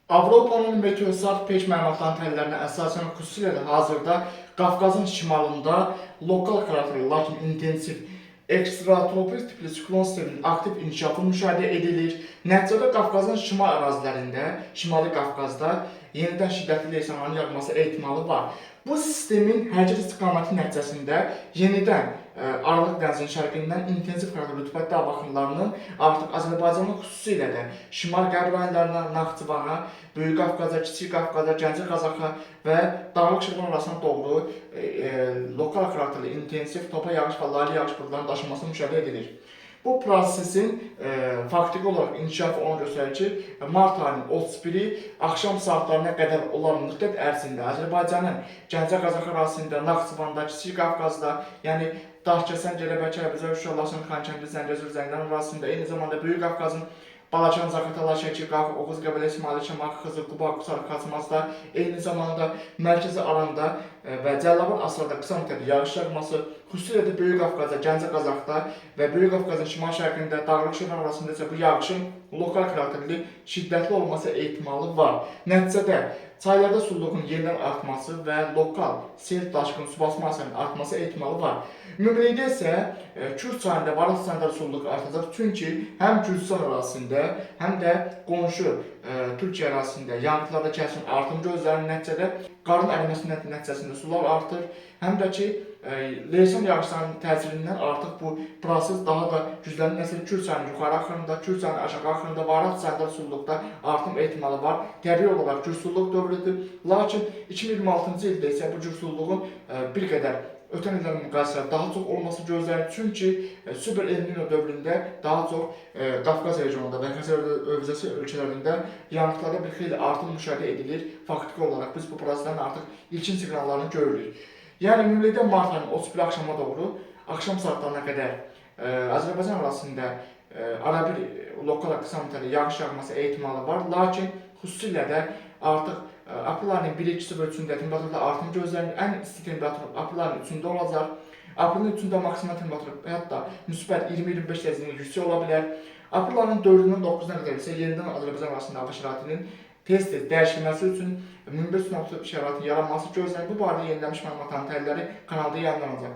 Avropanın meteosat peş məlumatlarının təhlillərinə əsasən xüsusilə də hazırda Qafqazın şimalında lokal xarakterli, lakin intensiv ekstratropik tipli siklon sisteminin aktiv inkişafı müşahidə edilir. Nəticədə Qafqazın şimal ərazilərində, Şimali Qafqazda yenidən şiddətli leysanların yağması ehtimalı var. Bu sistemin hərəkət istiqaməti nəticəsində yenidən Aralıq dənizinin şərqindən intensiv xarakterli rütubətli hava axınlarının artıq Azərbaycanın xüsusilə də şimal-qərb rayonlarına, Naxçıvana, Böyük Qafqaza, Kiçik Qafqaza, Gəncə Qazaxa və Dağlıq Şirvan arasına doğru lokal xarakterli intensiv topa yağış və laylı yağış buludlarının daşınması müşahidə edilir. Bu prosesin faktiki olaraq inkişafı onu göstərir ki, mart ayının 31-i axşam saatlarına qədər olan müddət ərzində Azərbaycanın Gəncə Qazax ərazisində, Naxçıvanda, Kiçik Qafqazda, yəni Daşkəsən, Gələbə, Kəlbəcər, Şuşa, Laçın, Xankəndi, Zəngəzur, Zəngilan ərazisində, eyni zamanda Böyük Qafqazın Balacan, Zaqatala, Şəki, Qax, Oğuz, Qəbələ, İsmaili, Şamaxı, Xızı, Quba, Qusar, Xaçmazda, eyni zamanda Mərkəzi Aranda və Cəlilabad Asarda qısa müddətli yağış yağması, xüsusilə də Böyük Qafqazda, Gəncə Qazaxda və Böyük Qafqazın şimal-şərqində, Dağlıq Şirvan arasında isə bu yağışın lokal xarakterli şiddətli olması ehtimalı var. Nəticədə çaylarda sululuğun yenidən artması və lokal sel, daşqın, su basma hadisələrinin artması ehtimalı var. Ümumilikdə isə Kür çayında, Varaq çayında sululuq artacaq. Çünki həm Gürcüstan ərazisində, həm də qonşu Türkiyə ərazisində yanıqlarda kəskin artım gözlənilir. Nəticədə qarın əriməsinin nəticəsində sular artır. Həm də ki, leysan yağışlarının təsirindən artıq bu proses daha da güclənir. Məsələn, Kür çayının yuxarı axınında, Kür çayının aşağı axınında, Varaq çayında sululuqda artım ehtimalı var. Təbii olaraq gürsulluq dövrüdür. Lakin 2026-cı ildə isə bu gürsulluğun bir qədər ötən illərlə müqayisədə daha çox olması gözlənilir. Çünki Super El Nino dövründə daha çox Qafqaz regionunda və Xəzər hövzəsi ölkələrində yanıqlarda bir xeyli artım müşahidə edilir. Faktiki olaraq biz bu proseslərin artıq ilkin siqnallarını görürük. Yəni ümumilikdə mart ayının 31 axşama doğru, axşam saatlarına qədər Azərbaycan ərazisində arabir lokal qısa müddətli yağış yağması ehtimalı var. Lakin xüsusilə də artıq aprel ayının 1, 2-si və 3-ündə temperaturda artım gözlənilir. Ən isti temperatur aprel ayının 3-ündə olacaq. Aprelin 3-ündə maksimal temperatur hətta müsbət 20-25 dərəcədən yüksək ola bilər. Aprel ayının 4-ündən 9-una qədər isə yenidən Azərbaycan ərazisində hava şəraitinin tez-tez dəyişilməsi üçün münbit sinoptik şəraitin yaranması gözlənilir. Bu barədə yenilənmiş məlumatların təhlilləri kanalda yayımlanacaq.